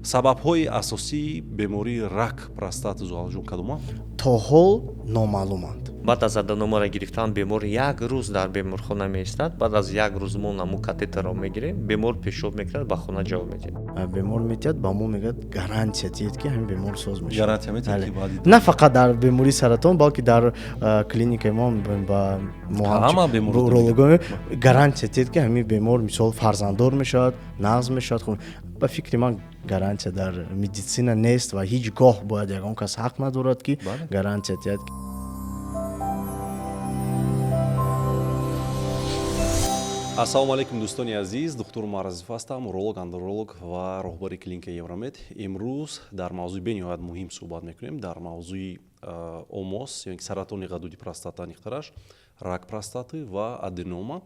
Сабабҳои асосии бемории рак простаты, Зуҳалҷон, кадома? То ҳол номаълуманд. Баъд аз аденомаро гирифтан бемор як рӯз дар беморхона меистад. Баъд аз як рӯз мо наму катетерро мегирем, бемор пешоб мекунад, ба хона ҷавоб медиҳад. Бемор метиҳад, ба мо мегӯяд, гарантия диҳед, ки ҳамин бемор соз мешавад. Гарантия метиҳад, ки баъди На фақат дар бемории саратон, балки дар клиникаи мо ба мо Ҳама беморҳо уролого гарантия диҳед, ки ҳамин бемор, мисол, фарзанддор мешавад, нағз мешавад. Хуб, ба фикри ман, гарантия дар медицина нест ва ҳеҷ гоҳ бояд ягон кас ҳақ надорад, ки гарантия диҳад. Ассалому алайкум, дӯстони азиз! Духтур Маразиф ҳастам, уролог, андролог ва роҳбари клиникаи Евромед. Имрӯз дар мавзӯи бениҳоят муҳим суҳбат мекунем, дар мавзӯи омос ё ки саратони ғадуди простата, аниқтараш рак простаты ва аденома.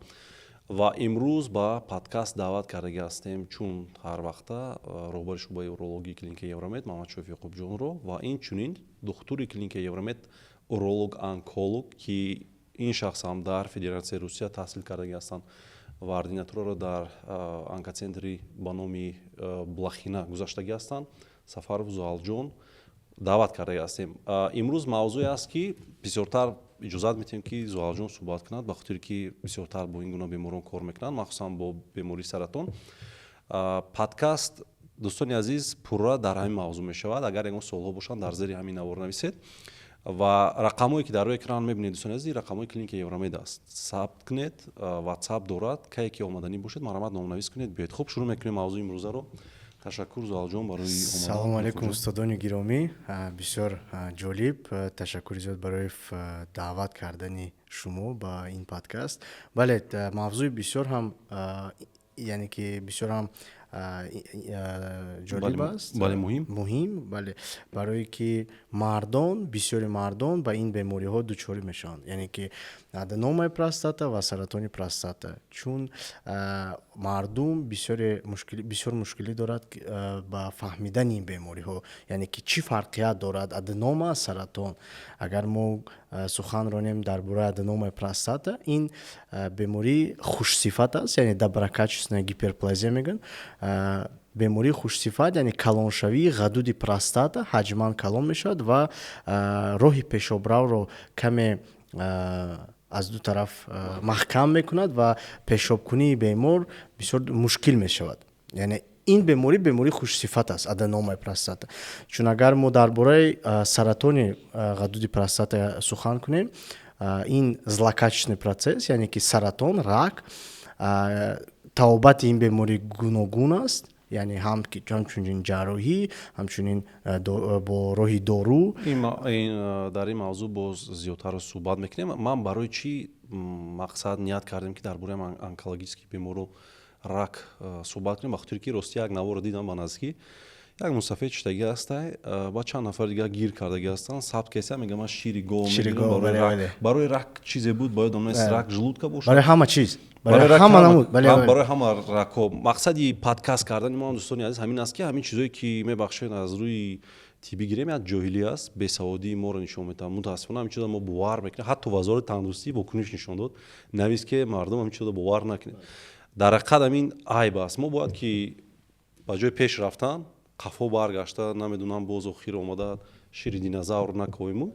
Ва имрӯз ба подкаст даъват кардаги ҳастем, чун ҳар вақта, роҳбари шӯъбаи урологии клиникаи Евромед Маҳмадшоев Ёқубҷонро ва инчунин духтури клиникаи Евромед, уролог онколог, ки ин шахс ҳам дар Федератсияи Русия таҳсил кардаги ҳастанд ва ординатураро дар онкоцентри ба номи Блохина гузаштагӣ ҳастанд, Сафаров Зуҳалҷон даъват кардаги ҳастем. Имрӯз мавзӯе аст, ки бисёртар иҷозат метиҳем, ки Зуҳалҷон суҳбат кунад, ба хотире ки бисёртар бо ин гуна беморон кор мекунанд, махсусан бо бемории саратон. Подкаст, дӯстони азиз, пурра дар ҳамин мавзӯъ мешавад. Агар ягон суолҳо бошанд, дар зери ҳамин навор нависед ва рақамҳое, ки дар рӯи экран мебинед, дӯстони азиз, рақамҳои клиникаи Евромед аст. Сабт кунед, ватсап дорад. Кае ки омаданӣ бошед, марҳамат, номнавис кунед, биёед. Хуб, шурӯъ мекунем мавзӯи имрӯзаро. Ташаккур, Зуҳалҷон, барои омадан. Салому алайкум, устодони гиромӣ! Бисёр ҷолиб. Ташаккури зиёд барои даъват кардани шумо ба ин подкаст. Бале, мавзӯи бисёр ҳам, яъне ки бисёр ҳам ҷолиб аст. Бале, муҳим. Муҳим, бале, барое ки мардон, бисёри мардон ба ин бемориҳо дучорӣ мешаванд, яъне ки аденомаи простата ва саратони простата, чун мардум бисёр мушкилӣ дорад ба фаҳмидани ин бемориҳо, яъне ки чӣ фарқият дорад аденома аз саратон. Агар мо сухан ронем дар бораи аденомаи простата, ин бемории хушсифат аст, яъне доброкачественная гиперплазия мегӯянд. Бемории хушсифат, яъне калоншавии ғадуди простата, ҳаҷман калон мешавад ва роҳи пешобравро каме аз ду тараф маҳкам мекунад ва пешобкунии бемор бисёр мушкил мешавад. Яъне ин беморӣ бемории хушсифат аст, аденомаи простата. Чун агар мо дар бораи саратони ғадуди простата сухан кунем, ин злокачественный процесс, яъне ки саратон, рак. Табобати ин беморӣ гуногун аст, яъне ҳамчунин ҷарроҳӣ, ҳамчунин бо роҳи дору. Дар ин мавзӯъ боз зиёдтар суҳбат мекунем. Ман барои чӣ мақсад ният кардем, ки дар бораи онкологический беморо рак суҳбат кунем? Ба хотире ки рости як наворо дидам ба наздикӣ, як мусафед чиштагӣ ҳастай, ба чанд нафар дигар гир кардагӣ ҳастанд, сабт кеса, мега: «Ман шири гов мегирам». Барои рак чизе буд, бояд донест, рак желудка бошад. Барои ҳама чиз, барои ҳама намуд. Барои ҳама ракҳо. Мақсади подкаст кардани мо, дӯстони азиз, ҳамин аст, ки ҳамин чизое ки, мебахшед, аз рӯи тиббӣ гирем, як ҷоҳилӣ аст, бесаводии моро нишон медиҳад. Мутаассифона, ҳамин чизо мо бовар мекунем. Ҳатто Вазорати тандурустӣ вокуниш нишон дод, навист, ки мардум ҳамин чизо бовар накунед. Дар ҳақиқат ҳамин айб аст. Мо бояд ки ба ҷои пеш рафтан қафо баргашта, намедонам, боз охир омада шири динозавр накоиму.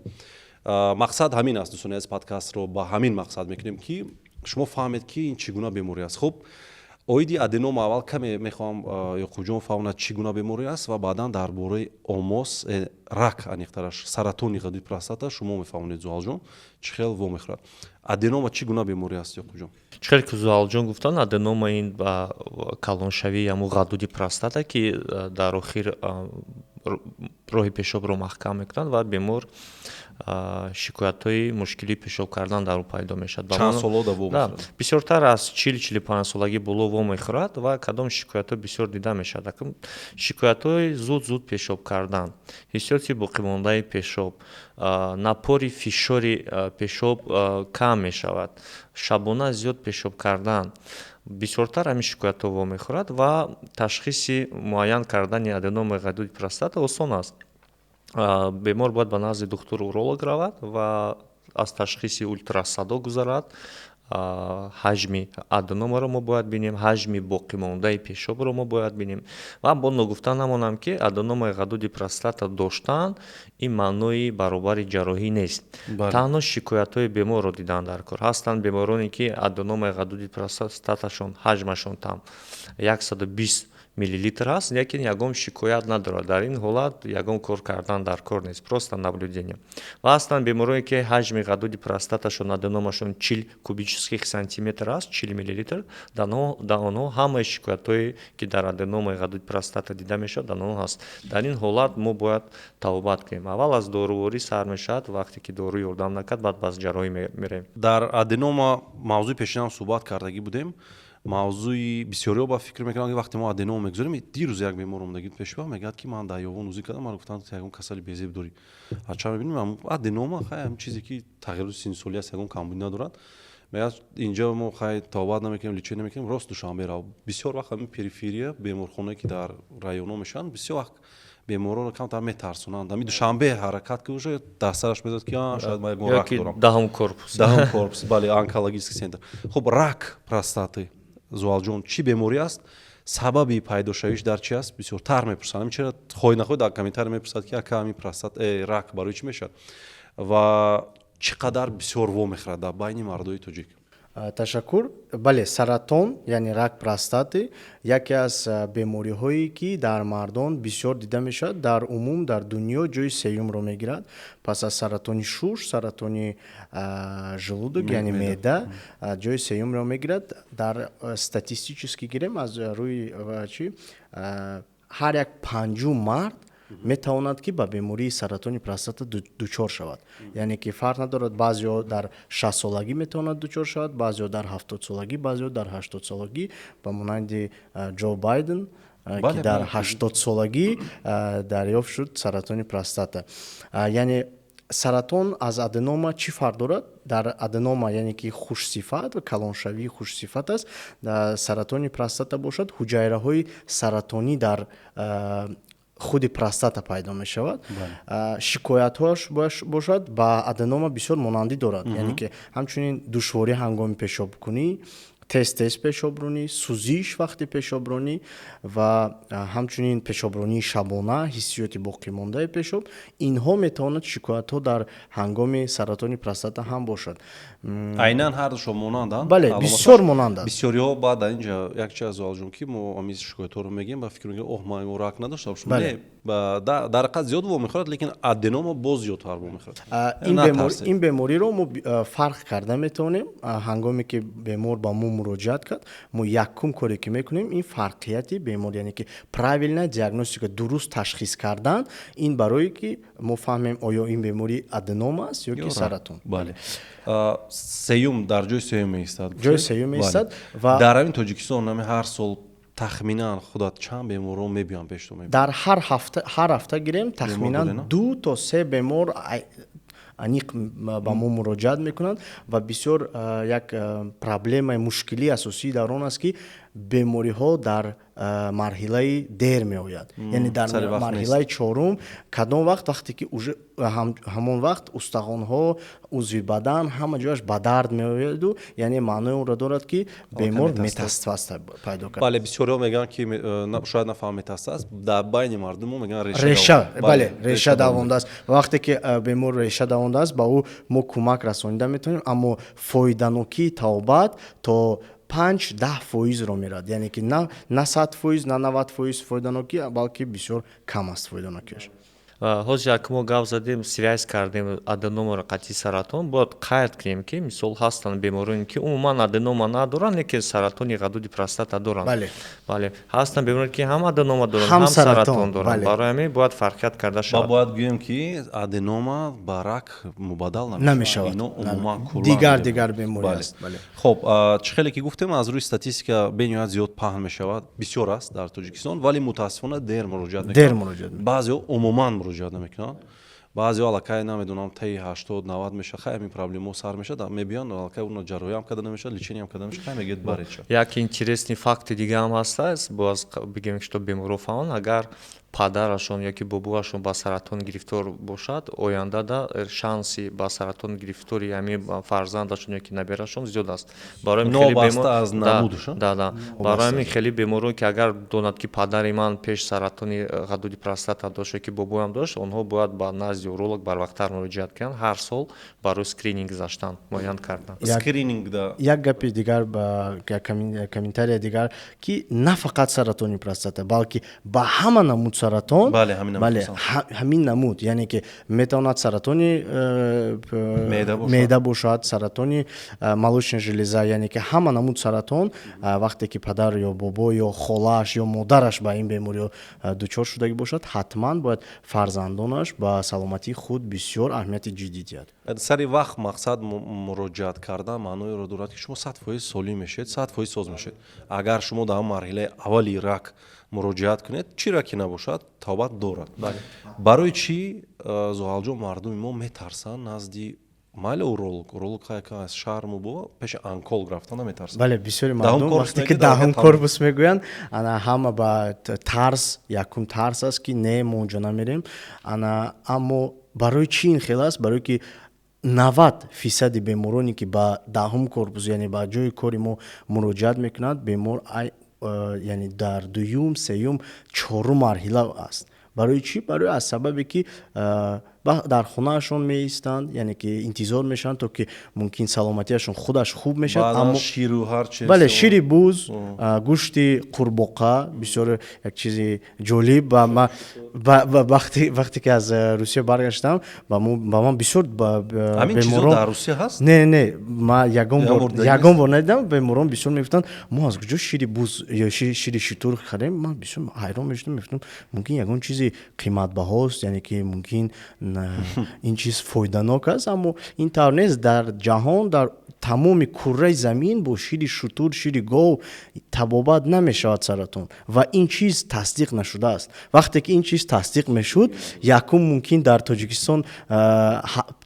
Мақсад ҳамин аст, дӯстони азиз, подкастро ба ҳамин мақсад мекунем, ки шумо фаҳмед, ки ин чӣ гуна беморӣ аст. Хуб, оиди аденома аввал каме мехоҳам Ёқубҷон фаҳмонад, чӣ гуна беморӣ аст, ва баъдан дар бораи омос, рак, аниқтараш саратони ғадуди простата, шумо мефаҳмонед, Зуҳалҷон, чӣ хел вомехӯрад. Аденома чӣ гуна беморӣ аст, Ёқубҷон? Чӣ хеле ки Зуҳалҷон гуфтанд, аденома ин ба калоншавии ҳамун ғадуди простата, ки дар охир роҳи пешобро маҳкам мекунад ва бемор шикоятҳои мушкилии пешоб кардан дар ӯ пайдо мешавад. Чанд солода вомехӯрад? Бисёртар аз 40-45 солагӣ боло вомехӯрад. Ва кадом шикоятҳо бисёр дида мешавад? Шикоятҳои зуд зуд пешоб кардан, ҳиссиёти боқимондаи пешоб, напори фишори пешоб кам мешавад, шабона зиёд пешоб кардан. Бисёртар ҳамин шикоятҳо вомехӯрад. Ва ташхиси муайян кардани аденомаи ғадуди простата осон аст. Бемор бояд ба назди духтур уролог равад ва аз ташхиси ултрасадо гузарад. Ҳаҷми аденомаро мо бояд бинем, ҳаҷми боқимондаи пешобро мо бояд бинем. Ва бо ногуфта намонам, ки аденомаи ғадуди простата доштан ин маънои баробари ҷарроҳӣ нест. Танҳо шикоятҳои беморро дидан дар кор. Ҳастанд бемороне, ки аденомаи ғадуди простаташон ҳаҷмашон там 120 миллилитр аст, лекин ягон шикоят надорад. Дар ин ҳолат ягон кор кардан дар кор нест, просто наблюдение. Ва ҳастанд бемороне, ки ҳаҷми ғадуди простаташон, аденомашон 40 кубических сантиметр аст, 40 миллилитр. Дар онҳо ҳамаи шикоятҳое, ки дар аденомаи ғадуди простата дида мешавад, дар онҳо ҳаст. Дар ин ҳолат мо бояд табобат кунем. Аввал аз доруворӣ сар мешавад, вақте ки дору ёрдам накард, баъд ба ҷарроҳӣ меравем. Дар аденома мавзӯи пешинам суҳбат кардагӣ будем. Мавзӯи бисёриҳо ба фикр мекунанд, ки вақте мо аденома мегузорем. Дирӯз як бемор омадагӣ пеши, мегӯяд, ки ман дар ёвон УЗИ кардам, ман гуфтанд, ягон касали безеб дорӣ. Ҳарчанд мебинем, аденома хай ҳам чизе, ки тағйироти синну аст, ягон камбудӣ надорад. Мегӯяд, инҷо мо хай табобат намекунем, лечение намекунем, рост Душанбе рав. Бисёр вақт ҳамин периферия, беморхонае, ки дар районҳо мешаванд, бисёр вақт беморонро камтар метарсонанд. Ҳами Душанбе ҳаракат ки уже дар сараш мезад, ки шояд ман ягон рак дорам. Даҳум корпус. Даҳум корпус, бале, онкологический центр. Хуб, рак простаты, Зуалҷон, чӣ беморӣ аст? Сабаби пайдошавиш дар чи аст? Бисёртар мепурсанд. Ҳамин чера хоҳӣ нахоҳӣ дар комментарий мепурсад, ки ака, ҳамин простат рак барои чӣ мешавад ва чӣ қадар бисёр вомехӯрад дар байни мардои тоҷик? Ташаккур. Бале, саратон, яъне рак простаты, яке аз бемориҳое, ки дар мардон бисёр дида мешавад. Дар умум дар дунё ҷои сеюмро мегирад пас аз саратони шуш, саратони желудок, яъне меъда ҷои сеюмро мегирад. Дар статистически гирем, аз рӯи чи, ҳар як панҷум мард метавонад, ки ба бемории саратони простата дучор шавад. Яъне ки фарқ надорад, баъзеҳо дар 60-солагӣ метавонад дучор шавад, баъзеҳо дар 70-солагӣ, баъзеҳо дар 80-солагӣ, ба монанди Ҷо Байден, ки дар 80-солагӣ дарёфт шуд саратони простата. Яъне саратон аз аденома чӣ фарқ дорад? Дар аденома, яъне ки хушсифат ва калоншавии хушсифат аст, саратони простата бошад, ҳуҷайраҳои саратонӣ дар худи простата пайдо мешавад. Шикоятҳояш бошад, ба аденома бисёр монандӣ дорад, яъне ки ҳамчунин душворӣ ҳангоми пешобкунӣ, тез тез пешобронӣ, сӯзиш вақти пешобронӣ ва ҳамчунин пешобронии шабона, ҳиссиёти боқимондаи пешоб. Инҳо метавонад шикоятҳо дар ҳангоми саратони простата ҳам бошад. Айнан ҳардушон монанданд? Бале, бисёр монанданд. Бисёриҳо баъд дар инҷа як чиз, Зуалҷон, ки мо ҳамин шикоятҳоро мегӯем, ба фикр мекунем, оҳ, ман рак надошта бошам. Не, дар ҳақиқат зиёд вомехӯрад, лекин аденома боз зиёдтар вомехӯрад. Ин бемориро мо фарқ карда метавонем. Ҳангоме ки бемор ба мо муроҷиат кард, мо якум коре, ки мекунем, ин фарқияти бемор, яъне ки правильная диагностика, дуруст ташхис кардан, ин барое ки мо фаҳмем, оё ин беморӣ аденома аст ё ки саратон. Бале, сеюм, дар ҷои сеюм меистад. Ҷои сеюм меистад ва дар ҳамин Тоҷикистон ҳами ҳар сол тахминан худат чанд беморон мебиёнд пеш ту? Дар ҳар ҳафта, ҳар ҳафта гирем, тахминан 2 то 3 бемор аниқ ба мо муроҷиат мекунанд. Ва бисёр як проблемаи, мушкилии асосӣ дар он аст, ки бемориҳо дар марҳилаи дер меояд, яъне дар марҳилаи чорум. Кадом вақт? Вақте ки уже ҳамон вақт устахонҳо, узви бадан, ҳама ҷояш ба дард меояду, яъне маънои онро дорад, ки бемор метастаз пайдо кард. Бале, бисёриҳо мегӯянд, ки шояд нафаҳм, метастаз дар байни мардум мо мегӯянд. Реша, бале, реша давондааст. Вақте ки бемор реша давондааст, ба ӯ мо кӯмак расонида метавонем, аммо фоиданокии табобат то 5-10 фоизро мерад, яъне ки на 100%, на 90% фоиданокӣ, балки бисёр кам аст фоиданокиаш. Ҳозир як мо гап задем, связь кардем аденомаро қатъи саратон. Бояд қайд кунем, ки мисол ҳастанд бемороне, ки умуман аденома надоранд, лекин саратони ғадуди простата доранд. Бале, ҳастанд бемороне, ки ҳам аденома доранд, ҳам саратон доранд. Барои ҳамин бояд фарқият карда шавад. Ва бояд гӯем, ки аденома ба рак мубаддал намешавад. Ино умуман дигар беморӣ аст. Хоб, чӣ хеле ки гуфтем, аз рӯи статистика бениҳоят зиёд паҳн мешавад, бисёр аст дар Тоҷикистон, вале мутаассифона дер муроҷиат. Дер муроҷиат. Баъзеҳо умуман муроҷиат намекунанд, баъзеҳо аллакай, намедонам, таи 80-90 мешавад, хай, ҳамин проблемаҳо сар мешавад, мебиёнд, аллакай уно ҷарроҳиам карда намешавад, лечение ам карда намешавад, хай, мегӯяд, бареча. Як интересный факти дига ҳам ҳастааст, боз бигем, что беморо фаҳманд, агар Падарашон ёки бобоашон ба саратон гирифтор бошад, ояндада шанси ба саратон гирифтори ҳамин фарзандашон ёки наберашон зиёд аст. Барои Новобаста аз намудаш. Да, барои ҳамин хеле беморон, ки агар донад, ки падари ман пеш саратони ғадуди простата дошт ёки бобоям дошт, онҳо бояд ба назди уролог барвақттар муроҷиат кунанд, ҳар сол барои скрининг гузаштан, муайян кардан. Скрининг да. Як гапи дигар, як комментария дигар, ки на фақат саратони простата, балки ба ҳама намуд саратон. Бале, ҳамин намуд, яъне ки метавонад саратони меъда бошад, саратони молочная железа, яъне ки ҳама намуд саратон. Вақте ки падар ё бобо ё холааш ё модараш ба ин бемориҳо дучор шудагӣ бошад, ҳатман бояд фарзандонаш ба саломатии худ бисёр аҳамияти ҷиддӣ диҳад. Сари вақт, мақсад, муроҷиат кардан маъноеро дорад, ки шумо 100% солим мешавед, 100% соз мешавед. Агар шумо дар марҳилаи аввали рак муроҷиат кунед, чӣ раке набошад, табобат дорад. Барои чӣ, Зуҳалҷон, мардуми мо метарсанд назди, майли, уролог? Уролог аз шарму бо пеши онколог рафтан наметарсанд. Бале, бисёри мардум вақте ки даҳум корпус мегӯянд, ана ҳама ба тарс, якум тарс аст, ки не, мо онҷо намерем. Ана аммо барои чӣ ин хел аст? Барое ки 90 фисади бемороне, ки ба даҳум корпус, яъне ба ҷои кори мо муроҷиат мекунанд, бемор яъне дар дуюм, сеюм, чорум марҳила аст. Барои чӣ? Барои аз сабабе ки дар хонаашон меистанд, яъне ки интизор мешаванд, то ки мумкин саломатиашон худаш хуб мешавад. Бале, шири буз, гӯшти қурбоқа. Бисёр як чизи ҷолиб, вақте ки аз Русия баргаштам, ба ман бисёр Не, не, ма ягон бор надидам. Беморон бисёр мегуфтанд: «Мо аз куҷо шири буз ё шири шутур харем?» Ман бисёр ҳайрон мешудам, мегуфтам, мумкин ягон чизи қиматбаҳост, яъне ки мумкин ин чиз фоиданок аст, аммо ин тавр нест. Дар ҷаҳон, дар тамоми курраи замин бо шири шутур, шири гов табобат намешавад саратон ва ин чиз тасдиқ нашудааст. Вақте ки ин чиз тасдиқ мешуд, якум, мумкин дар Тоҷикистон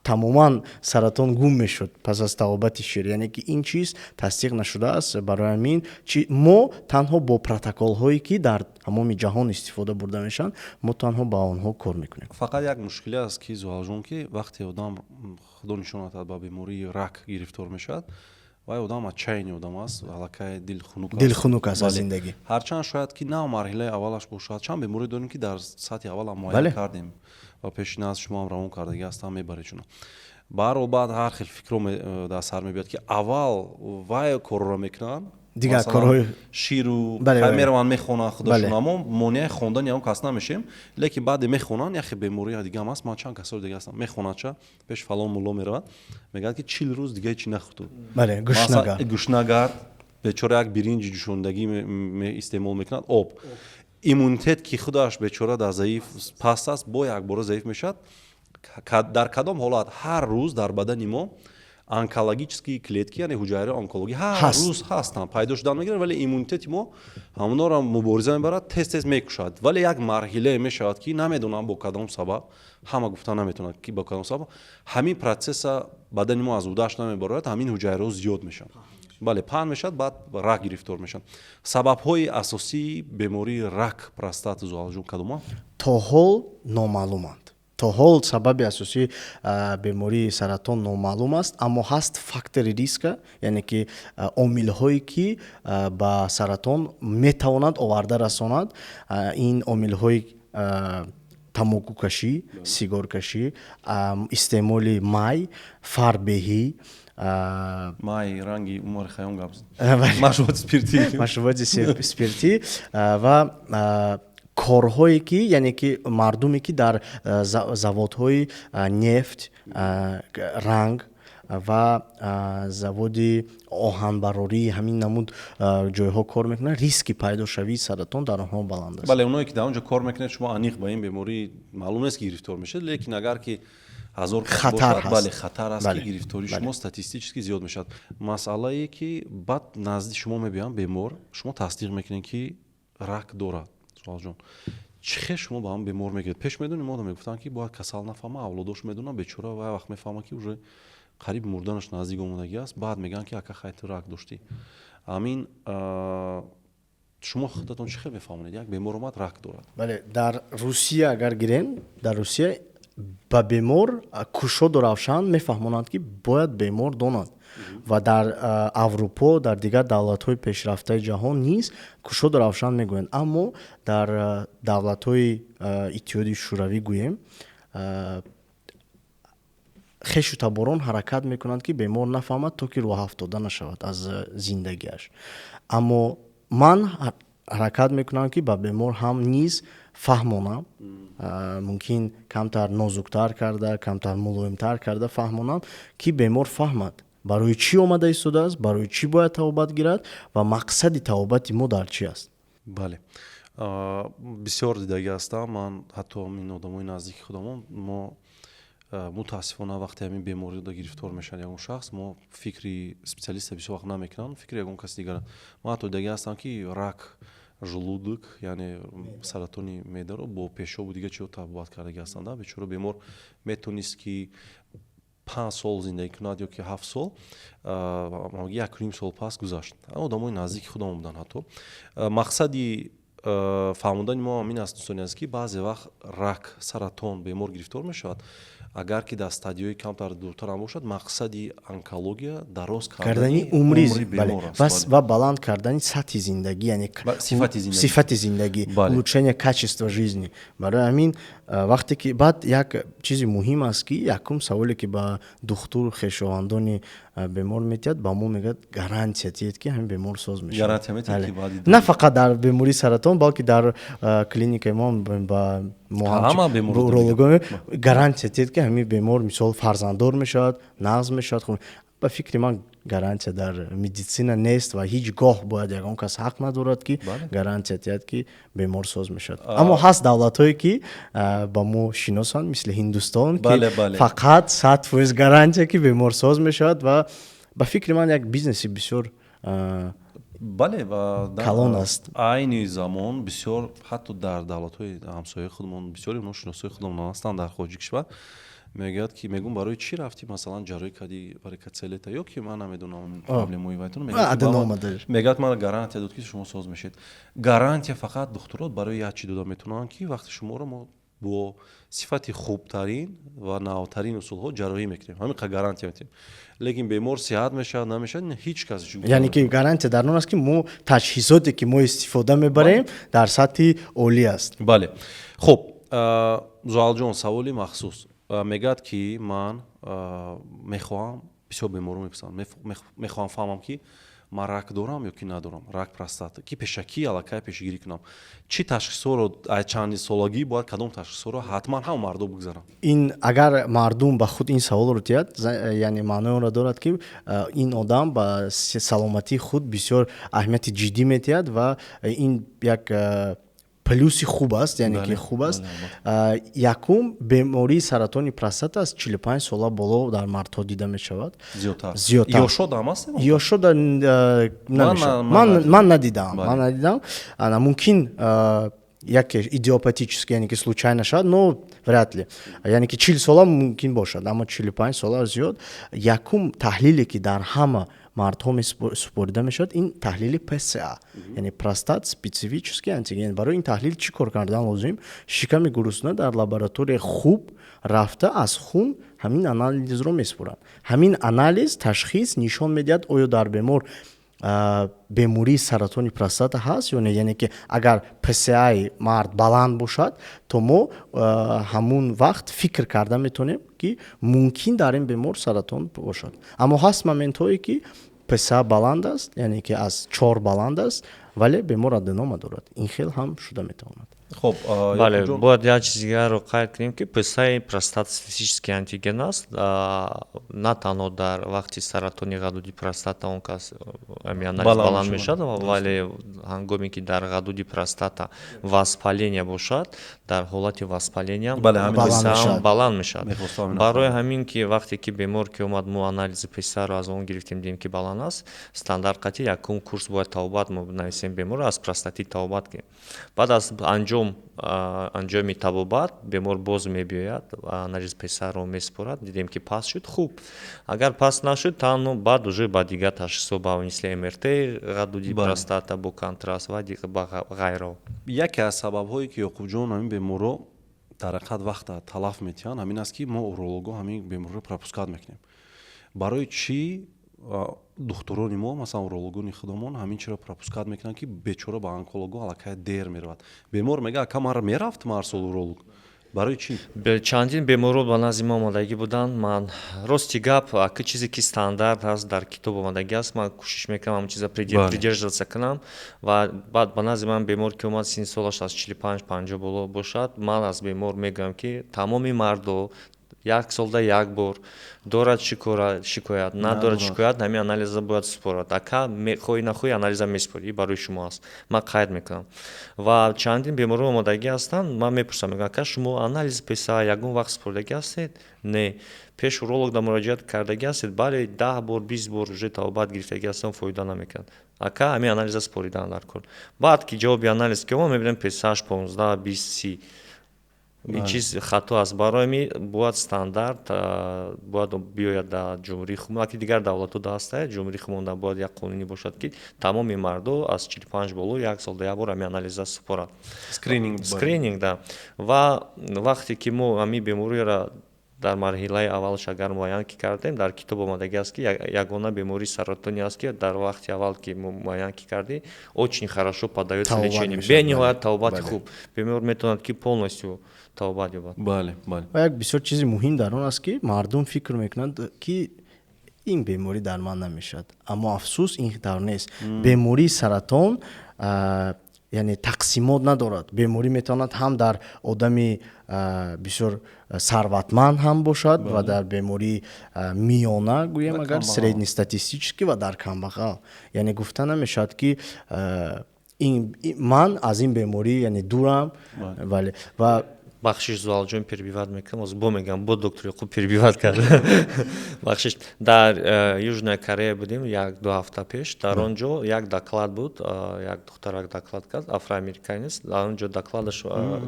тамоман саратон гум мешуд пас аз табобати шир. Яъне ки ин чиз тасдиқ нашудааст. Барои ҳамин мо танҳо бо протоколҳое, ки дар тамоми ҷаҳон истифода бурда мешаванд, мо танҳо ба онҳо кор мекунем. Фақат як мушкиле аст, ки, Зуҳалҷон, ки вақте одам, худо нишон надиҳад, ба бемории рак гирифтор мешавад, вай одам отчаянный одам аст, аллакай дил хунук. Дил хунук аст аз зиндагӣ. Ҳарчанд шояд ки на марҳилаи аввалаш бошад. Чанд беморӣ дорем, ки дар сатҳи аввал муайян кардем ва пеши назд шумо ҳам равон кардагӣ ҳастам, мебаред чуно. Баҳрҳол, баъд ҳар хел фикрро дар сар мебиёд, ки аввал вай корро мекунанд. Дигар корҳои ширу мераванд, мехонанд худашон, аммо монеаи хондани он кас намешем. Лекин баъде мехонанд, яхе бемории дигаам аст. Ман чанд касои дига ҳастам, мехонад, ча пеш фалон мулло меравад, мегӯяд, ки 40 рӯз дигаи чӣ нахӯрту. Гушнагард. Бечора як биринҷи ҷӯшондагӣ истеъмол мекунад, об. Иммунитет, ки худаш бечора дар заиф паст аст, бо якбора заиф мешавад. Дар кадом ҳолат ҳар рӯз дар бадани мо онкологические клетки, яъне ҳуҷайраи онкологӣ, ҳар рӯз ҳастанд, пайдо шудан мегиранд, вале иммунитети мо ҳамонҳоро мубориза мебарад, тез тез мекушад. Вале як марҳилае мешавад, ки намедонам бо кадом сабаб, ҳама гуфта наметавонад, ки бо кадом сабаб ҳамин процесса бадани мо аз уҳдааш намебарояд, ҳамин ҳуҷайраҳо зиёд мешаванд, бале, паҳн мешавад, баъд рак гирифтор мешаванд. Сабабҳои асосии бемории рак простата, Зуҳалҷон, кадома? То ҳол номаълуманд. То ҳол сабаби асосии бемории саратон номаълум аст, аммо ҳаст фактори риска, яъне ки омилҳое, ки ба саратон метавонанд оварда расонад. Ин омилҳои тамокукашӣ, сигоркашӣ, истеъмоли май, фарбеҳӣ. Май ранги Умари Хайём гап, машруботи спиртӣ. Машруботи спиртӣ ва корҳое ки, яъне ки мардуме, ки дар заводҳои нефт, ранг ва заводи оҳанбарории, ҳамин намуд ҷойҳо кор мекунанд, риски пайдошавии саратон дар онҳо баланд аст. Бале, оное ки дар он ҷо кор мекунед, шумо аниқ ба ин беморӣ маълум нест, ки гирифтор мешавед, лекин агар ки ҳазор хатар. Бале, хатар аст, ки гирифтории шумо статистически зиёд мешавад. Масъалае, ки баъд назди шумо мебиёянд бемор, шумо тасдиқ мекунед, ки рак дорад. Суҳалҷон, чӣ хел шумо ба ҳам бемор мегиред? Пеш медонем, одам мегуфтанд, ки бояд касал нафаҳма, авлодош медонам, бечора вай вақт мефаҳма, ки уже қариб мурданаш наздик омадагӣ аст, баъд мегӯянд, ки ака, хай, ту рак доштӣ. Ҳамин. Шумо худатон чӣ хел мефаҳмонед, як бемор омад, рак дорад? Бале, дар Русия агар гирем, дар Русия ба бемор кушоду равшан мефаҳмонанд, ки бояд бемор донад, ва дар Аврупо, дар дигар давлатҳои пешрафтаи ҷаҳон низ кушоду равшан мегӯянд. Аммо дар давлатҳои Иттиҳоди Шӯравӣ гӯем, хешу таборон ҳаракат мекунанд, ки бемор нафаҳмад, то ки рӯҳафтода нашавад аз зиндагиаш. Аммо ман ҳаракат мекунам, ки ба бемор ҳам низ фаҳмонам, мумкин камтар нозуктар карда, камтар мулоимтар карда фаҳмонам, ки бемор фаҳмад, барои чӣ омада истодааст, барои чӣ бояд табобат гирад ва мақсади табобати мо дар чӣ аст. Бале, бисёр дидагӣ ҳастам ман, ҳатто ин одамои наздики худамон. Мо мутаассифона, вақте ҳамин беморида гирифтор мешавад ягон шахс, мо фикри специалиста бисёр вақт намекунам, фикри ягон каси дигар. Ман ҳатто дидагӣ ҳастам, ки рак желудок, яъне саратони меъдаро бо пешобу дигар чизо табобат кардагӣ ҳастанд. Бечора бемор метонист, ки 5 сол зиндагӣ кунад ё ки 7 сол, 1,5 сол пас гузашт. Одамои наздики худамон буданд ҳатто. Мақсади фаҳмондани мо ҳам ин аст, дӯстони азиз, ки баъзе вақт рак, саратон бемор гирифтор мешавад, агар ки дар стадияи камтар дуртарам бошад, мақсади онкология дароз кардани умри ва баланд кардани сатҳи зиндагӣ, яъне сифати зиндагӣ, улучшение качества жизни. Барои ҳамин вақте ки баъд як чизи муҳим аст, ки якум саволе, ки ба духтур хешовандони бемор метиҳад, ба мо мегӯяд: «Гарантия тиҳед, ки ҳамин бемор соз мешавад». На фақат дар бемории саратон, балки дар клиникаи мо ба уролого «Гарантия тиҳед, ки ҳамин бемор, мисол, фарзанддор мешавад, нағз мешавад». Ба фикри ман, гарантия дар медицина нест ва ҳеҷ гоҳ бояд ягон кас ҳақ надорад, ки гарантия диҳад, ки бемор соз мешавад. Аммо ҳаст давлатҳое, ки ба мо шиносанд, мисли Ҳиндустон, ки фақат 100% гарантия, ки бемор соз мешавад, ва ба фикри ман, як бизнеси бисёр Бале, ва калон аст. Айни замон бисёр, ҳатто дар давлатҳои ҳамсояи худмон, бисёри онҳо шиносои худамон ҳастанд дар хориҷи кишвар, мегӯяд, ки мегӯм: «Барои чӣ рафтӣ, масалан, ҷарроҳӣ кардӣ варикоцелета?» Ё ки ман намедонам, проблемаи вайтон. Мегӯяд: «Ман гарантия дод, ки шумо соз мешед». Гарантия фақат духтурот барои як чӣ дода метавонанд, ки вақти шуморо мо бо сифати хубтарин ва навтарин усулҳо ҷарроҳӣ мекунем, ҳамин қадр гарантия метиҳем. Лекин бемор сиҳат мешавад, намешавад, ҳеҷ кас Яъне ки гарантия дар он аст, ки мо таҷҳизоте, ки мо истифода мебарем, дар сатҳи олӣ аст. Бале. Хуб, Зуалҷон, саволи махсус. Мегӯяд, ки ман мехоҳам, бисёр беморо мепурсанд, мехоҳам фаҳмам, ки ман рак дорам ё ки надорам, рак простата, ки пешакӣ аллакай пешгирӣ кунам. Чӣ ташхисҳоро, чанди солагӣ бояд, кадом ташхисҳоро ҳатман ҳама мардо бигзаранд? Ин агар мардум ба худ ин саволро диҳад, яъне маънои онро дорад, ки ин одам ба саломатии худ бисёр аҳамияти ҷиддӣ медиҳад ва ин як плюси хуб аст, яъне ки хуб аст. Якум, бемории саратони простата аз 45 сола боло дар мардҳо дида мешавад. Зиёдтар. Ёшода ман надидам, ман надидам. Мумкин яке идиопатически, яъне ки случайно шавад, но вряд ли. Яъне ки 40 сола мумкин бошад, аммо 45 сола зиёд. Якум таҳлиле, ки дар ҳама мардҳо супорида мешавад, ин таҳлили ПСА, яъне простат специфический антиген. Барои ин таҳлил чӣ кор кардан лозим? Шиками гурусна дар лабораторияи хуб рафта, аз хун ҳамин анализро месупоранд. Ҳамин анализ, ташхис нишон медиҳад, оё дар бемор бемории саратони простата ҳаст ё не. Яъне ки агар ПСАи мард баланд бошад, то мо ҳамун вақт фикр карда метавонем, ки мумкин дар ин бемор саратон бошад. Аммо ҳаст моментҳое, ки ПСА баланд аст, яъне ки аз 4 баланд аст, вале бемор аденома дорад. Ин хел ҳам шуда метавонад. Хуб. Бале, бояд як чиз дигарро қайд кунем, ки ПСАи простат специфический антиген аст. На танҳо дар вақти саратони ғадуди простата он кас анализ баланд мешавад, вале ҳангоме ки дар ғадуди простата воспаление бошад, дар ҳолати воспаления баланд мешавад. Барои ҳамин ки вақте ки бемор ки омад, мо анализи ПСАро аз он гирифтем, дидем, ки баланд аст, стандарт қатъи якум курс бояд табобат мо нависем, беморро аз простатит табобат кунем. Баъд аз анҷоми Анҷоми табобат бемор боз мебиёяд, анализ ПСА-ро месупорад. Дидем, ки паст шуд, хуб. Агар паст нашуд, танҳо баъд уже ба дигар ташхисҳо, ба мисли МРТ ғадуди простата бо контраст ва ғайро. Яке аз сабабҳое, ки, Ёқубҷон, ҳамин беморро дар ҳақиқат вақта талаф метиҳанд, ҳамин аст, ки мо уролого ҳамин беморро пропускать мекунем. Барои чӣ духтурони мо, масалан, урологони худомон ҳамин чиро пропускать мекунанд, ки бечора ба онколого аллакай дер меравад? Бемор мега: «Ака, ман мерафтам ҳар сол уролог». Барои чӣ? Чандин беморро ба назди мо омодагӣ буданд. Ман, рости гап, ака, чизе ки стандарт ҳаст, дар китоб омодагӣ аст, ман кӯшиш мекунам ҳамон чиза придерживаться кунам. Ва баъд ба назди ман бемор ки омад, синни солаш аз 45-50 боло бошад, ман аз бемор мегӯям, ки тамоми мардо як солда як бор, дорад шикоят, надорад шикоят, ҳамин анализа бояд супорад. Ака, хоҳӣ нахоҳӣ, анализа месупорӣ, барои шумо аст, ман қайд мекунам. Ва чандин беморон омодагӣ ҳастанд, ман мепурсам, мегӯям: «Ака, шумо анализи ПСА ягон вақт супоридагӣ ҳастед?» «Не». «Пеш урологда муроҷиат кардагӣ ҳастед?» «Бале, 10 бор, 20 бор уже табобат гирифтагӣ ҳастам, фоида намекунад». «Ака, ҳамин анализа супоридан дар кор». Баъд ки ҷавоби анализ ки омад, мебинем, ПСАш 15, 20, 30. Ин чиз хато аст. Барои ҳамин бояд стандарт бояд биёяд дар ҷумҳурии худмон, ки дигар давлатҳо да ҳастая, ҷумҳурии худмон бояд як қонунӣ бошад, ки тамоми мардо аз 45 боло як солда як бор ҳамин анализа супорад. Скрининг. Скрининг, да. Ва вақте ки мо ҳамин бемориро дар марҳилаи аввалаш агар муайян ки кардем, дар китоб омадагӣ аст, ки ягона бемории саратонӣ аст, ки дар вақти аввал ки муайян ки кардӣ, очень хорошо поддаётся лечению, бениҳоят табобати хуб, бемор метавонад, ки полностью табобат ёбад. бале бале Ва як бисёр чизи муҳим дар он аст, ки мардум фикр мекунанд, ки ин беморӣ дар ман намешавад, аммо афсӯс, ин тавр нест. Бемории саратон, яъне, тақсимот надорад. Беморӣ метавонад ҳам дар одами бисёр сарватманд ҳам бошад ва дар бемории миёна, гӯем агар, среднестатистический, ва дар камбағал. Яъне гуфта намешавад, ки ман аз ин беморӣ, яъне, дурам. Бале, ва Бахшиш, Зуалҷон, перебивать мекунам. Ҳозир бо мегам, бо доктор Ёқуб перебивать кард, бахшиш. Дар Южная Корея будем як ду ҳафта пеш. Дар он ҷо як доклад буд, як духтарак доклад кард, афроамериканец. Дар он ҷо докладаш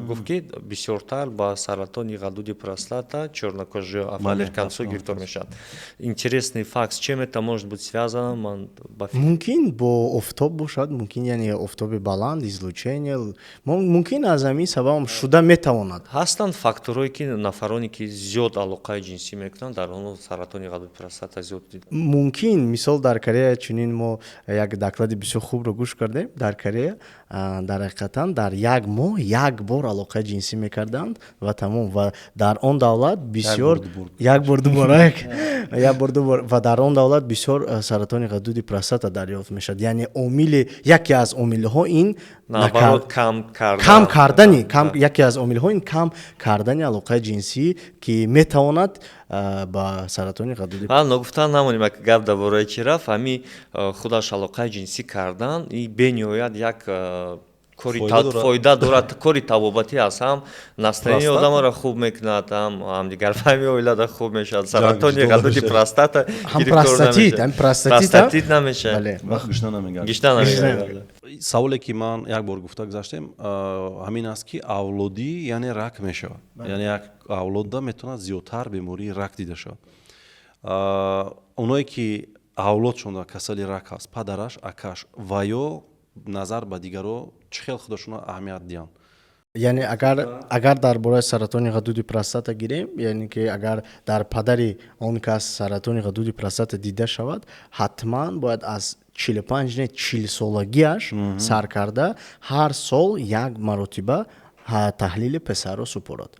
гуфт, ки бисёртар ба саратони ғадуди простата чёрнокожие афроамериканцо гирифтор мешаванд. Интересный факт: с чем это может быть связано? Ман Мумкин бо офтоб бошад, мумкин, яъне офтоби баланд, излучение, мумкин аз ҳамин сабаб шуда метавонад. Ҳастанд факторҳое, ки нафароне, ки зиёд алоқаи ҷинсӣ мекунанд, дар онҳо саратони ғадуди простата зиёд. Мумкин. Мисол, дар Корея чунин мо як доклади бисёр хубро гӯш кардем. Дар Корея дар ҳақиқатан дар як моҳ як бор алоқаи ҷинсӣ мекарданд ва тамом. Ва дар он давлат бисёр, як бор, ду бор, як бор, ду бор, ва дар он давлат бисёр саратони ғадуди простата дарёфт мешавад. Яъне омили, яке аз омилҳо ин кам кардани, яке аз омилҳо ин кам кардани алоқаи ҷинсӣ, ки метавонад ба саратони ғадуди Ногуфта намонем, гап дар бораи чӣ рафт, ҳами худаш алоқаи ҷинсӣ кардан бениҳоят як кори фоида дорад, кори табобатӣ аст. Ҳам настроение одамаро хуб мекунад, ҳам ҳамдигарфаҳми оилада хуб мешавад, саратони ғадуди простата простатит намешавад. Гишна намегардад. Саволе, ки ман як бор гуфта гузаштем, ҳамин аст, ки авлодӣ, яъне, рак мешавад, яъне як авлодда метавонад зиёдтар бемории рак дида шавад. Оное ки авлодшонда касали рак ҳаст, падараш, акаш ва ё назар ба дигаро, чӣ хел худашонро аҳамият диҳанд? Яъне агар дар бораи саратони ғадуди простата гирем, яъне ки агар дар падари он кас саратони ғадуди простата дида шавад, ҳатман бояд аз 45, не, 40-солагиаш сар карда ҳар сол як маротиба таҳлили ПСА-ро супорад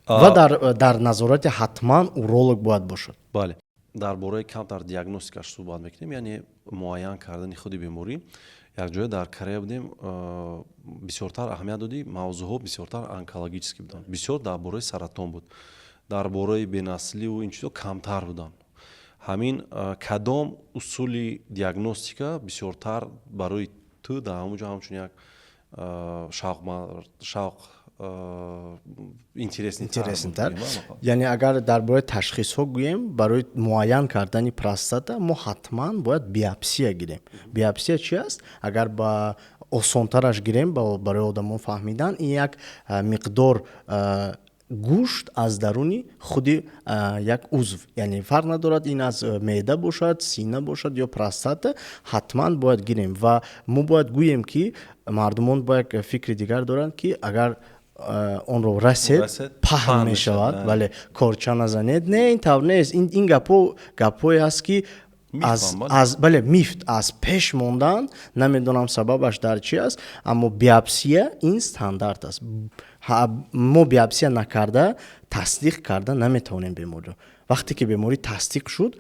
ва дар назорати ҳатман уролог бояд бошад. Бале, дар бораи камтар диагностикаш суҳбат мекунем, яъне муайян кардани худи беморӣ. Якҷоя дар Корея будем, бисёртар аҳамият додӣ, мавзӯъҳо бисёртар онкологический буданд, бисёр дар бораи саратон буд, дар бораи бенасливу ин чизо камтар буданд. Ҳамин кадом усули диагностика бисёртар барои ту дар ҳамон ҷо ҳамчун як шавқ Интересный тар. Яъне агар дар бораи ташхисҳо гӯем, барои муайян кардани простата мо ҳатман бояд биопсия гирем. Биопсия чи аст? Агар ба осонтараш гирем, барои одамон фаҳмидан, ин як миқдор гӯшт аз даруни худи як узв, яъне фарқ надорад, ин аз меъда бошад, сина бошад ё простата, ҳатман бояд гирем. Ва мо бояд гӯем, ки мардумон бо як фикри дигар доранд, ки агар онро расед, паҳн мешавад, вале корча назанед. Не, ин тавр нест. Ин гапҳо гапҳое аст, ки аз, бале, миф аз пеш мондан, намедонам, сабабаш дар чи аст, аммо биопсия ин стандарт аст. Мо биопсия накарда тасдиқ карда наметавонем бемориро. Вақте ки беморӣ тасдиқ шуд,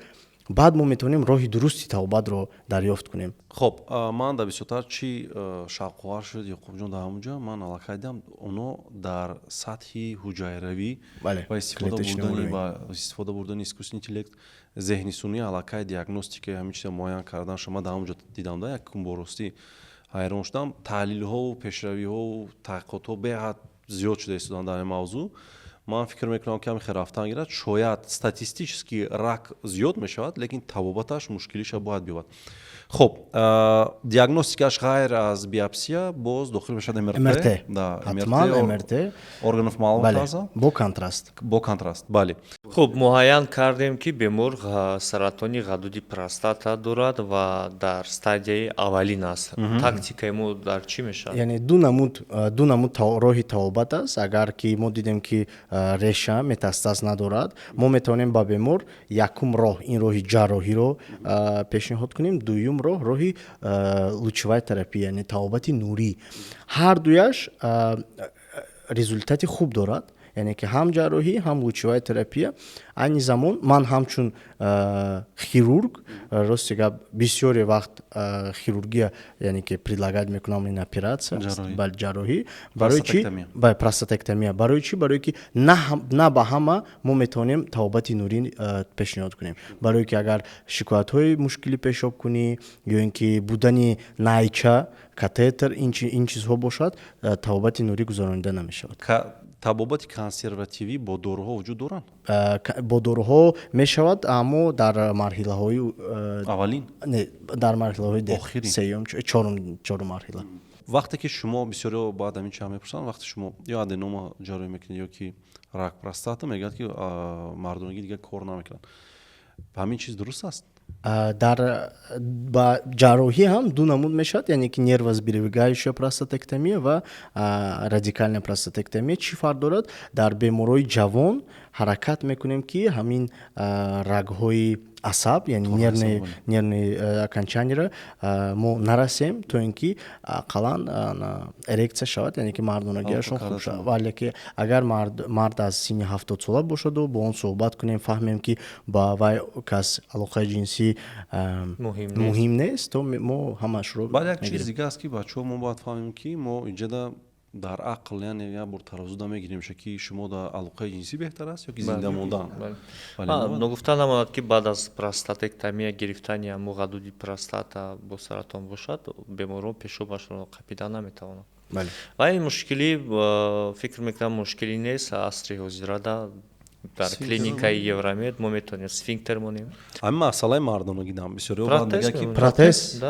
баъд мо метавонем роҳи дурусти табобатро дарёфт кунем. Хоб, ман дар бисёртар чӣ шавқовар шуд, Ёқубҷон, дар ҳамонҷо ман аллакай дидам, оно дар сатҳи ҳуҷайравӣ ва истифода бурдани искусственный интеллект, зеҳни сунъӣ, аллакай диагностикаи ҳамин чиза муайян кардан шуд. Ман дар ҳамонҷо дидам, да якум бор ростӣ ҳайрон шудам. Таҳлилҳову пешравиҳову таҳқиқотҳо беҳад зиёд шуда истоданд дар ин мавзӯъ. Ман фикр мекунам, ки ҳамин хел рафтан гирад, шояд статистически рак зиёд мешавад, лекин табобаташ мушкилиша бояд биёбад. Хоб, диагностикаш ғайр аз биопсия боз дохил мешавад МРТ. Ҳатман МРТ. Органов малого таза. Бо контраст. Бо контраст, бале. Хуб, муайян кардем, ки бемор саратони ғадуди простата дорад ва дар стадияи аввалин аст. Тактикаи мо дар чӣ мешавад? Яъне ду намуд роҳи табобат аст. Агар ки мо дидем, ки реша, метастаз надорад, мо метавонем ба бемор якум роҳ ин роҳи ҷарроҳиро пешниҳод кунем, дуюм роҳ роҳи лучевая терапия, яъне табобати нурӣ. Ҳар дуяш результати хуб дорад, яъне ки ҳам ҷарроҳӣ, ҳам лучевая терапия. Айни замон ман ҳамчун хирург, рости гап, бисёре вақт хирургия, яъне ки предлагать мекунам ин оператсия, ҷарроҳӣ. Барои чӣ? Простатэктомия. Барои чӣ? Барое ки на ба ҳама мо метавонем табобати нурӣ пешниҳод кунем, барое ки агар шикоятҳои мушкили пешобкунӣ ё ин ки будани найча, катетер, ин чизҳо бошад, табобати нурӣ гузаронида намешавад. Табобати консервативӣ бо доруҳо вуҷуд доранд? Бо доруҳо мешавад, аммо дар марҳилаҳои аввалин. Не, дар марҳилаҳои сеюм, чорум марҳила. Вақте ки шумо, бисёриҳо баъд ҳамин чиа мепурсанд, вақте шумо ё аденома ҷарроҳӣ мекунед, ё ки рак простата, мегӯяд, ки мардонагӣ дигар кор намекунад. Ҳамин чиз дуруст аст? Дар ба ҷарроҳӣ ҳам ду намуд мешавад, яъне ки нервосберегающая простатэктомия ва радикальная простатэктомия. Чӣ фарқ дорад? Дар беморҳои ҷавон ҳаракат мекунем, ки ҳамин рагҳои асаб, яъне нервные окончания ро мо нарасем, то ин ки ақаллан эрекция шавад, яъне ки мардонагиашон хуб шавад. Вале ки агар мард аз синни 70-сола бошаду бо он суҳбат кунем, фаҳмем, ки ба вай кас алоқаи ҷинсӣ муҳим нест, то мо ҳамашро Баъд як чиз дига аст, ки бачаҳо, мо бояд фаҳмем, ки мо инҷода дар ақл, яъне як бор таразуда мегирем, ки шумо дар алоқаи ҷинсӣ беҳтар аст ё ки зинда мондан. Ногуфта намонад, ки баъд аз простатэктомия, гирифтани ҳамун ғадуди простата бо саратон бошад, беморон пешобашонро қапида наметавонанд. Ва ин мушкилӣ, фикр мекунам, мушкилӣ нест. Асри ҳозирада дар клиникаи Евромед мо метавонем сфинктер монем. Ҳамин масъалаи мардонагӣ дам бисёриҳо мегӯяд, ки протез.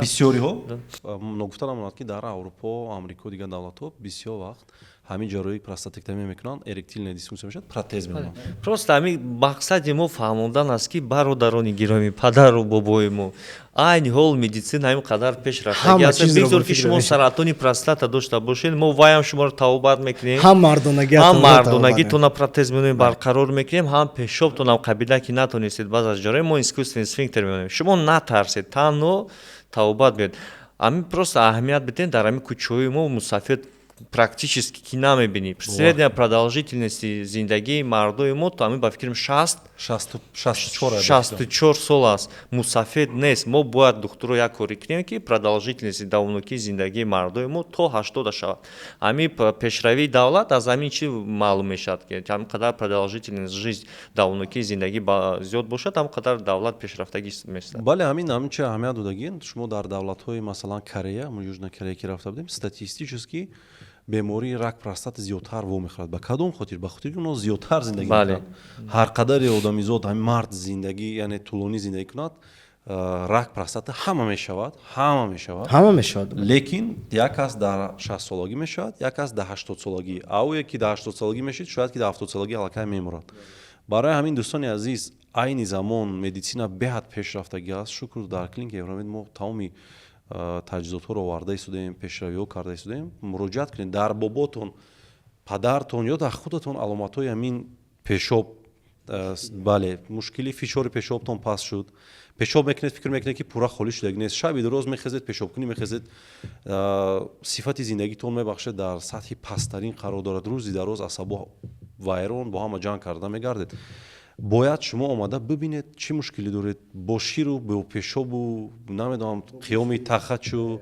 Бисёриҳо, ногуфта намонад, ки дар Аврупо, Амрико, дигар давлатҳо бисёр вақт ҳамин ҷарроҳии простатэктомия мекунанд, эректильная дисфункция мешавад, протез мемонанд. Просто ҳамин мақсади мо фаҳмондан аст, ки бародарони гиромӣ, падару бобои мо, айни ҳол медицина ҳамин қадар пеш рафтагӣ аст. Бигзор ки шумо саратони простата дошта бошед, мо вайам шуморо табобат мекунем. Ҳам мардонагитона протез мемонем, барқарор мекунем, ҳам пешобтонам қабида ки натонистед баъд аз ҷарроҳӣ, мо искусственный сфинктер мемонем. Шумо натарсед, танҳо табобат биёед. Ҳамин просто аҳамият бидиҳем, дар ҳамин кӯчаҳои мо мусафед практически ки намебинӣ. Средняя продолжительности зиндагии мардои мо то ҳамин, ба фикрам, 64 сол аст. Мусафед нест. Мо бояд, духтуро, як коре кунем, ки продолжительности, давомнокии зиндагии мардои мо то 80 шавад. Ҳамин пешравии давлат аз ҳамин чӣ маълум мешавад, ки ҳамин қадар продолжительность жизнь, давомнокии зиндагӣ зиёд бошад, ҳамин қадар давлат пешрафтагӣ места. Бале, ҳамин чи аҳамият додагин шумо. Дар давлатҳои, масалан, Корея, Южная Корея ки рафта будем, статистически Бемории рак простата зиёдтар вомехӯрад. Ба кадом хотир? Ба хотири онҳо зиёдтар зиндагӣ мекунанд. Ҳар қадаре одамизод, ҳамин мард зиндагӣ, яъне тӯлонӣ зиндагӣ кунад, рак простата ҳама мешавад, ҳама мешавад. Ҳама мешавад. Лекин як кас дар 60-солагӣ мешавад, як кас дар 80-солагӣ. Ое ки дар 80-солагӣ мешид, шояд ки дар 70-солагӣ аллакай мемурад. Барои ҳамин, дӯстони азиз, айни замон медицина беҳад пешрафтагӣ аст, шукр. Дар клиникаи Евромед мо тамоми таҷҳизотҳоро оварда истодаем, пешравиҳо карда истодаем. Муроҷиат кунед. Дар боботон, падартон ё дар худатон аломатҳои ҳамин пешоб, бале, мушкили фишори пешобтон паст шуд, пешоб мекунед, фикр мекунед, ки пурра холӣ шудагӣ нест, шаби дароз мехезед, пешобкунӣ мехезед, сифати зиндагитон, мебахшед, дар сатҳи пасттарин қарор дорад, рӯзи дароз асабо вайрон, бо ҳама ҷанг карда мегардед, бояд шумо омада бибинед, чӣ мушкилӣ доред бо ширу бо пешобу, намедонам, қиёми тахачу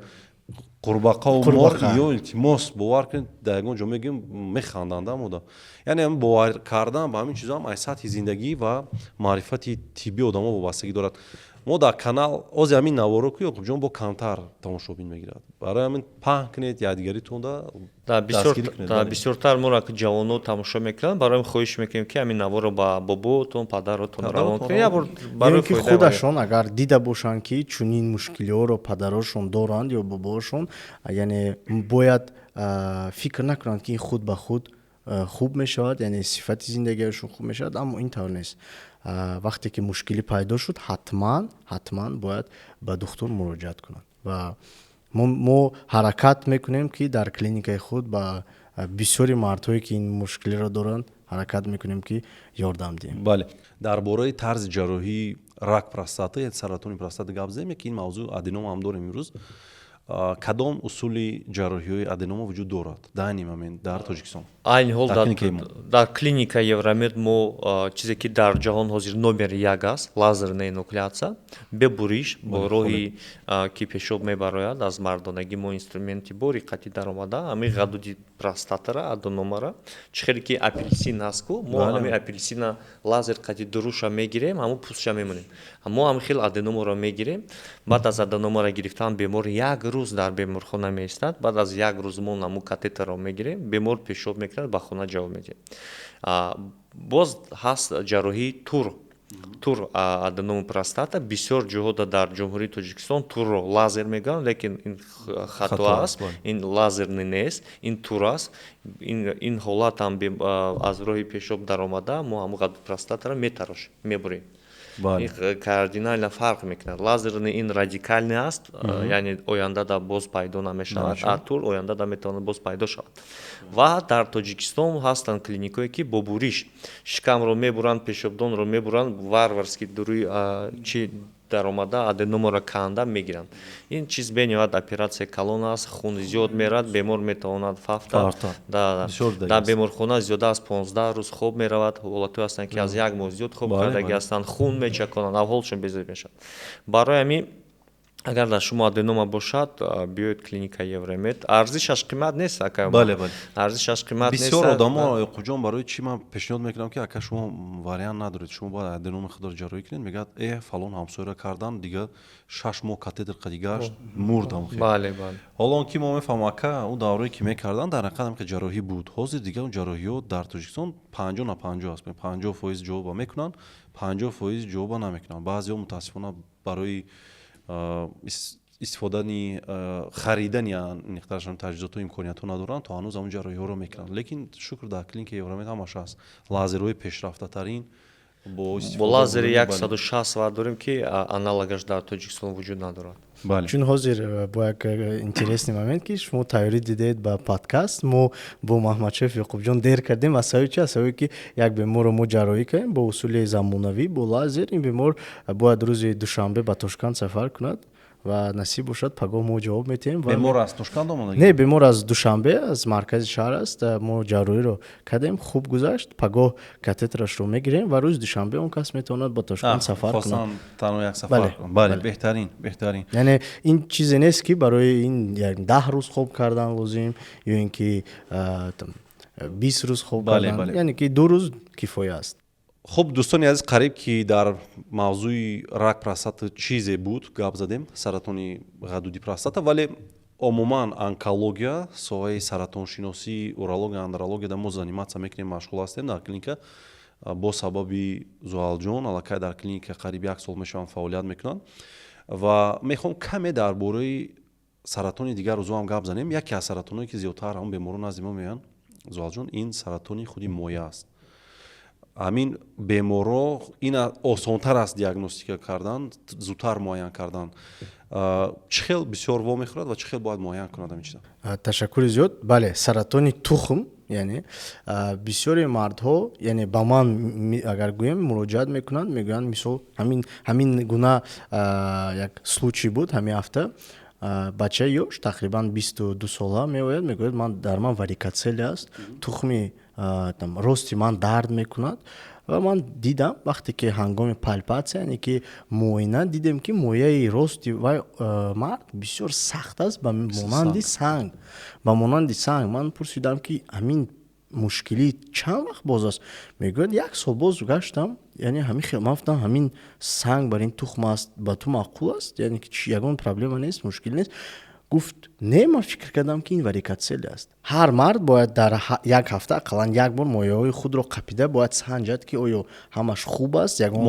қурбақаву мор. Ё илтимос, бовар кунед, дар ягон ҷо мегӯем, механданд амода. Яъне бовар кардан ба ҳамин чизо ҳам аз сатҳи зиндагӣ ва маърифати тиббии одамо вобастагӣ дорад. Мо дар канал ози ҳамин наворо ку, Ёқубҷон, бо камтар тамошобин мегирад. Барои ҳамин паҳн кунед якдигаритонда. Бисёртар моро ҷавоно тамошо мекунанд. Барои хоҳиш мекунем, ки ҳамин наворо ба боботон, падаротон равон кунед. Ки худашон агар дида бошанд, ки чунин мушкилиҳоро падарошон доранд ё бобоошон, яъне бояд фикр накунанд, ки ин худ ба худ хуб мешавад, яъне сифати зиндагиашон хуб мешавад. Аммо ин тавр нест. Вақте ки мушкилӣ пайдо шуд, ҳатман, ҳатман бояд ба духтур муроҷиат кунанд. Ва мо ҳаракат мекунем, ки дар клиникаи худ ба бисёри мардҳое, ки ин мушкилиро доранд, ҳаракат мекунем, ки ёрдам диҳем. Бале, дар бораи тарзи ҷарроҳии рак простата, саратони простата гап задем, ки ин мавзӯъ аденома ҳам дорем. Имрӯз кадом усули ҷарроҳиҳои аденома вуҷуд дорад дар айни момент дар Тоҷикистон? Айни ҳол дар клиника Евромед мо чизе ки дар ҷаҳон ҳозир номери як аст, лазерная энуклеация, бебуриш, бо роҳи ки пешоб мебарояд аз мардонагӣ, мо инструменти бориқати даромада, ҳамин ғадуди простатара, аденомара, чӣ хеле ки апелсин аст ку, мо ҳамин апелсина лазер қати дуруша мегирем, ҳамун пӯстша мемонем, мо ҳамин хел аденомаро мегирем. Баъд аз аденомаро гирифтан бемор як рӯз дар беморхона меистад. Баъд аз як рӯз мо ҳамун катетерро мегирем, бемор пешоб мекунад, ба хона ҷавоб медиҳем. Боз ҳаст ҷарроҳии ТУР аденома простата. Бисёр ҷоҳода дар Ҷумҳурии Тоҷикистон ТУР-ро лазер мегӯянд, лекин ин хато аст. Ин лазерный нест, ин ТУР аст. Ин ҳолат ҳам аз роҳи пешоб даромада, мо ҳамун ғадуди простатаро метарошем, мебурем. Кардинально фарқ мекунад. Лазерный ин радикальный аст, яъне ояндада боз пайдо намешавад, а ТУР ояндада метавонад боз пайдо шавад. Ва дар Тоҷикистон ҳастанд клиникое, ки бо буриш шикамро мебуранд, пешобдонро мебуранд, варварски дуруи чи даромада, аденомаро канда мегиранд. Ин чиз бениҳоят оператсия калон аст, хун зиёд мерад, бемор метавонад фавтад, дар беморхона зиёда аз 15 рӯз хоб меравад. Ҳолатҳое ҳастанд, ки аз як моҳ зиёд хоб кардагӣ ҳастанд, хун мечаконанд, авҳолшон безор мешавад. Барои ҳамин, агар дар шумо аденома бошад, биёед клиника Евромед. Арзишаш қимат нест, ака. Бале. Арзишаш қимат нест. Бисёр одамо, Ёқубҷон, барои чӣ ман пешниҳод мекунам, ки ака, шумо вариант надоред, шумо бояд аденоми худро ҷарроҳӣ кунед, мегӯяд: «Э, фалон ҳамсояро кардан, дига 6 моҳ катетер қади гашт, мурдам». Бале. Ҳоло он ки мо мефаҳмам, ака, ӯ даврое ки мекардан, дар ҳақиқат ҳам ҷарроҳӣ буд. Ҳозир дига он ҷарроҳиҳо дар Тоҷикистон 50 на 50 аст: 50% ҷавоба мекунанд, 50% ҷавоба намекунанд. Баъзеҳо, мутаассифона, барои истифодани, харидани ниқтарашон таҷҳизоту имкониятҳо надоранд, то ҳанӯз ҳамон ҷарроҳиҳоро мекунанд. Лекин шукр, дар клиникаи Евромед ҳамаш ҳаст, лазерҳои пешрафтатарин. Бо лазери 160 ватт дорем, ки аналогаш дар Тоҷикистон вуҷуд надорад. Чун ҳозир бо як интересный момент, ки шумо тайёрӣ дидед ба подкаст, мо бо Маҳмадшоев Ёқубҷон дер кардем. Аз сабаби чи? Аз сабаби ки як беморро мо ҷарроҳӣ кардем бо усули замонавӣ, бо лазер. Ин бемор бояд рӯзи душанбе ба Тошканд сафар кунад ва насиб бошад, пагоҳ мо ҷавоб метиҳем. Бемор аз Тошканд омада? Не, бемор аз Душанбе, аз маркази шаҳр аст. Мо ҷарроҳиро кардем, хуб гузашт. Пагоҳ катетерашро мегирем ва рӯзи душанбе он кас метавонад ба Тошканд сафар кунад. Танҳо як сафар. Бале, беҳтарин, беҳтарин. Яъне ин чизе нест, ки барои ин 10 рӯз хоб кардан лозим ё ин ки 20 рӯз хоб кардан, яъне ки 2 рӯз кифоя аст. Хуб, дӯстони азиз, қариб ки дар мавзӯи рак простата чизе буд гап задем, саратони ғадуди простата, вале Умуман, онкология, соҳаи саратоншиносӣ, урология, андрологияда мо заниматься мекунем, машғул ҳастем дар клиника. Бо сабаби Зуҳалҷон, аллакай дар клиника қариб як сол мешаванд, фаъолият мекунанд. Ва мехоҳам каме дар бораи саратони дигар узв ҳам гап занем. Яке аз саратонҳое, ки зиёдтар ҳамон беморон назди мо меоянд, Зуҳалҷон, ин саратони худи моя аст. Ҳамин беморро ин осонтар аст диагностика кардан, зудтар муайян кардан. Чӣ хел бисёр вомехӯрад ва чӣ хел бояд муайян кунад ҳамин чиза? Ташаккури зиёд. Бале, саратони тухм, яъне бисёри мардҳо, яъне ба ман агар гӯем, муроҷиат мекунанд, мегӯянд, мисол, ҳамин гуна як случай буд ҳамин ҳафта. Бачаи ёш, тақрибан 22 сола, меояд, мегӯяд: ман дар ман варикоцеле аст, тухми там рости ман дард мекунад. Ва ман дидам, вақте ки ҳангоми пальпатсия, яъне ки муоина, дидем, ки мояи рости вай мард бисёр сахт аст, ба монанди санг, ба монанди санг. Ман пурсидам, ки ҳамин мушкилӣ чанд вақт боз аст? Мегӯяд: як сол боз гаштам, яъне ҳамин хел. Ман гуфтам: ҳамин санг бар ин тухм аст, ба ту маъқул аст, яъне ки ягон проблема нест, мушкил нест? Гуфт: не, ман фикр кардам, ки ин варикоцеле аст. Ҳар мард бояд дар як ҳафта ақаллан як бор мояҳои худро қапида бояд санҷад, ки оё ҳамаш хуб аст, ягон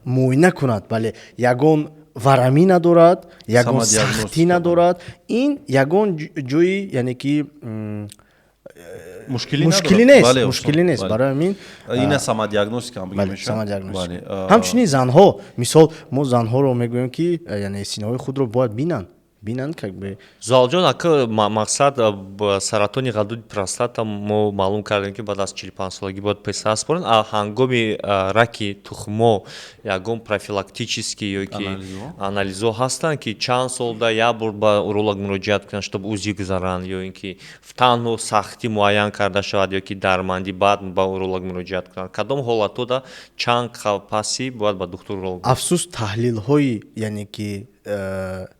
муоина кунад, бале, ягон варамӣ надорад, ягон сахтӣ надорад, ин ягон ҷои, яъне ки мушкилӣ нест, мушкилӣ нест. Барои ҳамин ина самодиагностика. Самодиагностика. Ҳамчунин занҳо, мисол, мо занҳоро мегӯем, ки яъне синаҳои худро бояд бинанд, бинанд, как бы. Зуҳалҷон, ака, мақсад, саратони ғадуди простата мо маълум кардем, ки баъд аз 45 солагӣ бояд ПСА супоранд. А ҳангоми раки тухмо ягон профилактический ё ки анализҳо ҳастанд, ки чанд солда як бор ба уролог муроҷиат кунанд, чтоб УЗИ гузаранд, ё ин ки танҳо сахтӣ муайян карда шавад, ё ки дармандӣ, баъд ба уролог муроҷиат кунанд? Кадом ҳолатҳода чанд пасӣ бояд ба духтур уролог? Афсӯс, таҳлилҳои, яъне ки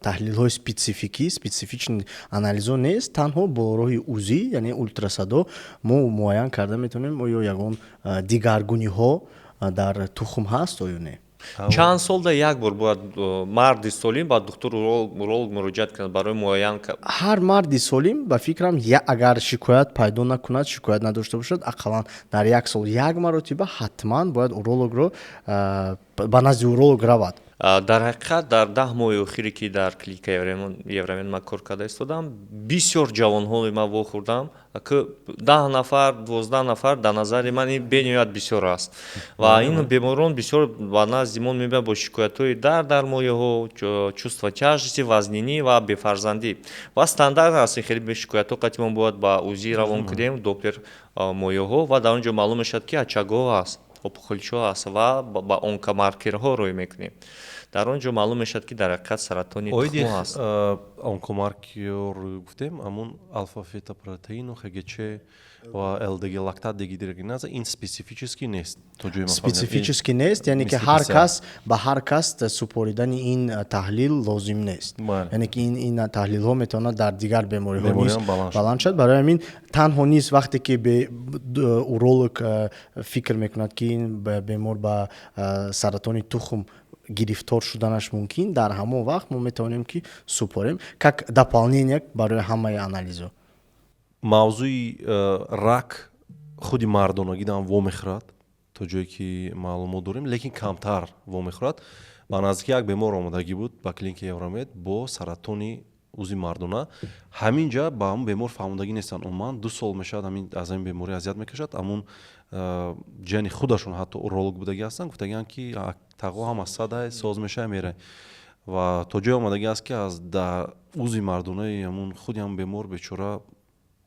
таҳлилҳои спецификӣ, специфичный анализҳо нест. Танҳо бо роҳи УЗИ, яъне ултрасадо, мо муайян карда метавонем, оё ягон дигаргуниҳо дар тухм ҳаст оё не. Чанд солда як бор бояд марди солим ба духтур уролог муроҷиат кунад барои муайян? Ҳар марди солим, ба фикрам, агар шикоят пайдо накунад, шикоят надошта бошад, ақаллан дар як сол як маротиба ҳатман бояд урологро ба назди уролог равад. Дар ҳақиқат, дар 10 моҳи охире, ки дар клиникаи Евромед ман кор карда истодам, бисёр ҷавонҳои ман вохӯрдам, ки 10 нафар, 12 нафар, дар назари ман ин бениҳоят бисёр аст. Ва ин беморон бисёр ба назди мо мебиёнд бо шикоятҳои дард дар мояҳо, чувство тяжести, вазнинӣ ва бефарзандӣ. Ва стандарт аст ин хеле шикоятҳо қати мо бояд ба УЗИ равон кунем, доплер мояҳо, ва дар он ҷо маълум мешавад, ки очагҳо ҳаст, опухолчҳо ҳаст, ва ба онкомаркерҳо рӯй мекунем. Дар он ҷо маълум мешавад, ки дар ҳақиқат саратони тухмо ҳаст. Онкомаркер гуфтем, ҳамун алфа-фетопротеину ХГЧ ва ЛДГ, лактат дегидрогеназа, ин специфически нест то ҷои Специфически нест, яъне ки ҳар кас, ба ҳар кас супоридани ин таҳлил лозим нест, яъне ки ин таҳлилҳо метавонад дар дигар бемориҳо низ баланд шавад. Барои ҳамин танҳо низ вақте ки уролог фикр мекунад, ки ин бемор ба саратони тухм гирифтор шуданаш мумкин, дар ҳамон вақт мо метавонем, ки супорем как дополнение барои ҳамаи анализҳо. Мавзӯи рак худи мардонагиам вомехӯрад, то ҷое ки маълумот дорем, лекин камтар вомехӯрад. Ба наздики як бемор омодагӣ буд ба клиникаи Евромед бо саратони узви мардона. Ҳамин ҷа ба ҳамун бемор фаҳмодагӣ нестанд. Умуман, 2 сол мешавад, ҳамин аз ҳамин беморӣ азият мекашад. Ҳамун ҷияни худашон ҳатто уролог будагӣ ҳастанд, гуфтагианд, ки тағо ҳама садай соз мешава, мерай. Ва то ҷое омадагӣ аст, ки аз дар узви мардонаи ҳамун худи ҳамун бемор бечора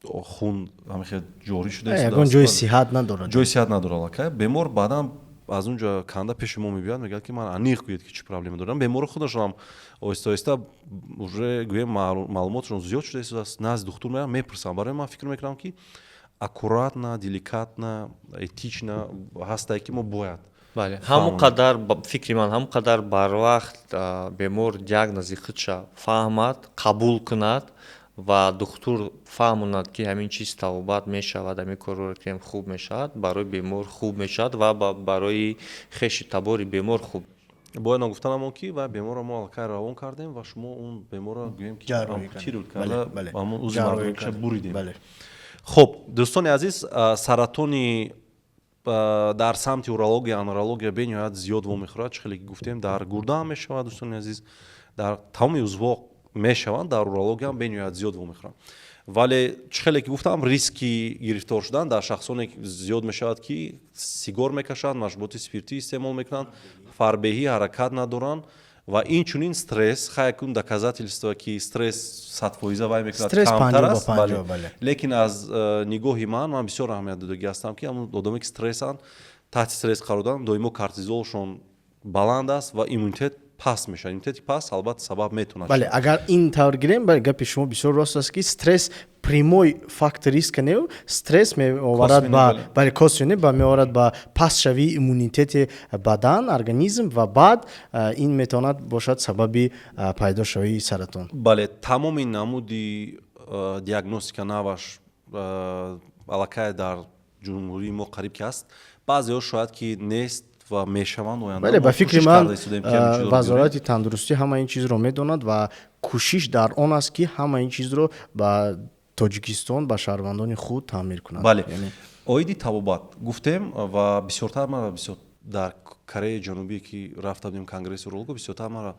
хун ҳамихел ҷорӣ шуда. Ягон ҷои сиҳат надорад. Ҷои сиҳат надорад аллакай. Бемор баъдан аз он ҷо канда пеши мо мебиёяд, мегӯяд, ки ман аниқ гӯед, ки чӣ проблема дорам. Беморро худашонам оҳиста оҳиста уже, гӯем, маълумотшон зиёд шуда истодааст, назди духтур меоянд, мепурсанд. Барои ман фикр мекунам, ки аккуратно, деликатно, этично ҳастае, ки мо бояд Бале, ҳамон қадар, фикри ман, ҳамон қадар барвақт бемор диагнози худша фаҳмад, қабул кунад ва духтур фаҳмонад, ки ҳамин чиз табобат мешавад, ҳамин корро кунем, хуб мешавад, барои бемор хуб мешавад ва барои хеши табори бемор хуб. Бояд ногуфта намон, ки ва беморро мо аллакай равон кардем ва шумо он беморро, гӯем, ки ампутировать карда, ҳамон узви мардонаша буридем. Хуб, дӯстони азиз, саратони дар самти урология, андрология бениҳоят зиёд вомехӯрад. Чӣ хеле ки гуфтем, дар гурда ҳам мешавад, дӯстони азиз, дар тамоми узвҳо мешаванд, дар урология ҳам бениҳоят зиёд вомехӯранд. Вале чӣ хеле ки гуфтам, риски гирифтор шудан дар шахсоне зиёд мешавад, ки сигор мекашанд, машруботи спиртӣ истеъмол мекунанд, фарбеҳӣ, ҳаракат надоранд ва инчунин стресс. Хай, якун доказательство, ки стресс 100% вай мекунад, камтар аст, лекин аз нигоҳи ман бисёр аҳамият додагӣ ҳастам, ки ҳамн одаме, ки стрессанд, таҳти стресс қарор доранд, доимо кортизолшон баланд аст ва иммунитет паст мешавад. Иммунитети паст албатта сабаб метавонад. Бале, агар ин тавр гирем, бале, гапи шумо бисёр рост аст, ки стресс прямой фактор риска не, стресс меоварад ба, бале, косвенный ба меоварад ба пастшавии иммунитети бадан, организм, ва баъд ин метавонад бошад сабаби пайдошавии саратон. Бале, тамоми намуди диагностика наваш аллакай дар ҷумҳурии мо қариб ки ҳаст, баъзеҳо шояд ки нест ва мешаванд оянда. Бале, ба фикри ман, Вазорати тандурустӣ ҳама ин чизро медонад ва кӯшиш дар он аст, ки ҳама ин чизро ба Тоҷикистон, ба шаҳрвандони худ таъмир кунад. Бале, оиди табобат гуфтем ва бисёртар мара бисёр дар Кореяи Ҷанубие, ки рафта будем конгресси уролого, бисёртар мара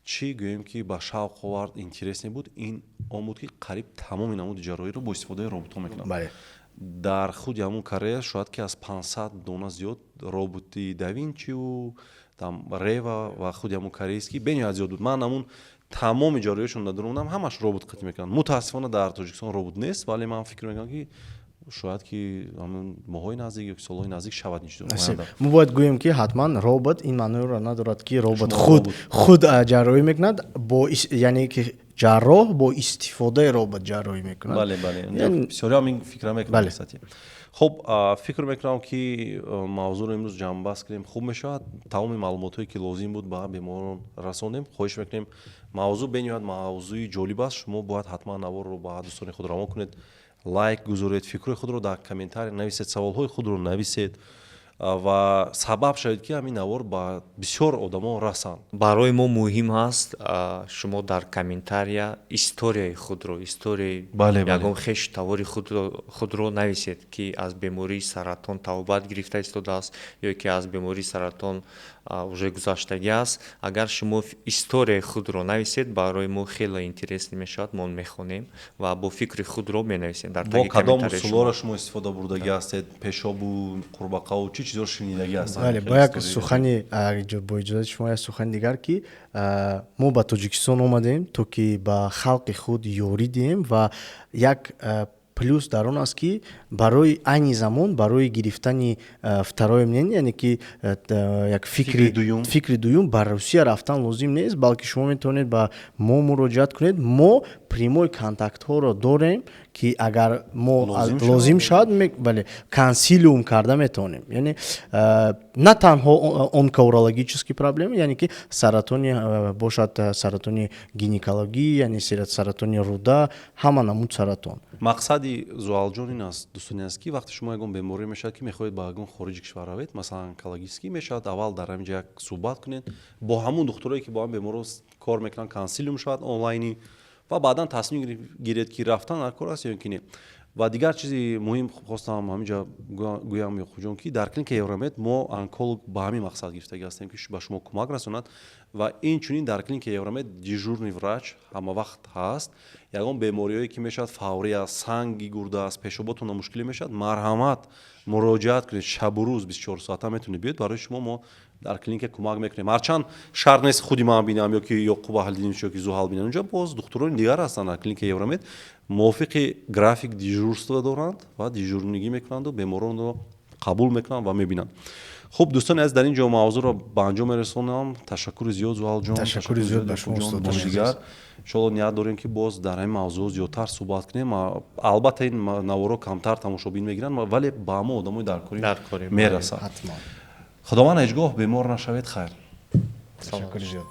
чӣ гӯем, ки ба шавқ овард, интересный буд, ин он буд, ки қариб тамоми намуди ҷарроҳиро бо истифодаи роботҳо мекунанд. Дар худи ҳамун Корея шояд ки аз 500 дона зиёд роботи Давинчиу там, Рева ва худи ҳамун корейский бениҳоят зиёд буд. Ман ҳамун тамоми ҷарроҳиашон дар дурумдам, ҳамаш робот қатӣ мекунанд. Мутаассифона, дар Тоҷикистон робот нест, вале ман фикр мекунам, ки шояд ки ҳамун моҳҳои наздик ё солҳои наздик шавад ин чизо. Мо бояд гӯем, ки ҳатман робот ин маъноеро надорад, ки робот худ ҷарроҳӣ мекунад, бо яъне ки ҷарроҳ бо истифодаи робот ҷарроҳӣ мекунад. Бале, бисёриам ин фикра мекунад. Хуб, фикр мекунам, ки мавзӯъро имрӯз ҷамъбаст кунем хуб мешавад. Тамоми маълумотҳое, ки лозим буд, ба беморон расондем. Хоҳиш мекунем, мавзӯъ бениҳоят мавзӯи ҷолиб аст. Шумо бояд ҳатман наворро ба дӯстони худ равон кунед, лайк гузоред, фикрҳои худро дар комментария нависед, саволҳои худро нависед ва сабаб шавед, ки ҳамин навор ба бисёр одамо расанд. Барои мо муҳим ҳаст, шумо дар комментария историяи худро, историяи ягон хешу тавори худро нависед, ки аз бемории саратон табобат гирифта истодааст ё ки аз бемории саратон уже гузаштагӣ аст. Агар шумо историяи худро нависед, барои мо хеле интересный мешавад. Мо мехонем ва бо фикри худро менависем дар Бо кадом усулҳоро шумо истифода бурдагӣ ҳастед, пешобу қурбақаву чӣ чизҳоро шунидагӣ ҳастед? Бале, бо як сухани, бо иҷозати шумо, як сухани дигар, ки мо ба Тоҷикистон омадем, то ки ба халқи худ ёрӣ диҳем, ва як плюс дар он аст, ки барои айни замон барои гирифтани второе мнение, яъне ки як фикри дуюм, ба Русия рафтан лозим нест, балки шумо метавонед ба мо муроҷиат кунед. Мо прямой контактҳоро дорем, ки агар мо лозим шавад, бале, консилиум карда метавонем. Яъне на танҳо онкоурологический проблема, яъне ки саратони бошад, саратони гинекологӣ, яъне саратони рӯда, ҳама намуд саратон. Мақсади Зуалҷон ин аст, дӯстони аст, ки вақте шумо ягон беморӣ мешавад, ки мехоҳед ба ягон хориҷи кишвар равед, масалан онкологический мешавад, аввал дар ҳамин ҷо як суҳбат кунед бо ҳамун духтурое, ки бо ҳам беморо кор мекунанд, консилиум шавад онлайнӣ ва баъдан тасмим гиред, ки рафтан дар кор аст ё ки не. Ва дигар чизи муҳим хостам ҳаминҷа гӯям, Ёқубҷон, ки дар клиникаи Евромед мо онколог ба ҳамин мақсад гирифтагӣ ҳастем, ки ба шумо кӯмак расонад. Ва инчунин дар клиникаи Евромед дежурный врач ҳама вақт ҳаст. Ягон бемориҳое, ки мешавад, фаврӣ аст, санги гурда аст, пешоботона мушкиле мешавад, марҳамат, муроҷиат кунед. Шабу рӯз, 24 соата метавонед биёед, барои шумо мо дар клиника кӯмак мекунем. Ҳарчанд шарт нест худи ман бинам ё ки Ёқуб Аҳлидинович ё ки Зуҳал бинам. Унҷо боз духтурони дигар ҳастанд. Дар клиникаи Евромед мувофиқи график дежурство доранд ва дежурнигӣ мекунанду беморонро қабул мекунанд ва мебинанд. Хуб, дӯстони азиз, дар ин ҷо мавзӯъро ба анҷом мерасонам. Ташаккури зиёд, Зуҳалҷон. Ташаккури зиёд ба шумо, устод. Дигар иншоалло ният дорем, ки боз дар ҳамин мавзӯъ зиёдтар суҳбат кунем. Албатта, ин наворо камтар тамошобин мегиранд, вале ба ҳамо одамои даркорӣ мерасад. Худованд, ҳеҷ гоҳ бемор нашавед. Хайр. Ташаккури зиёд.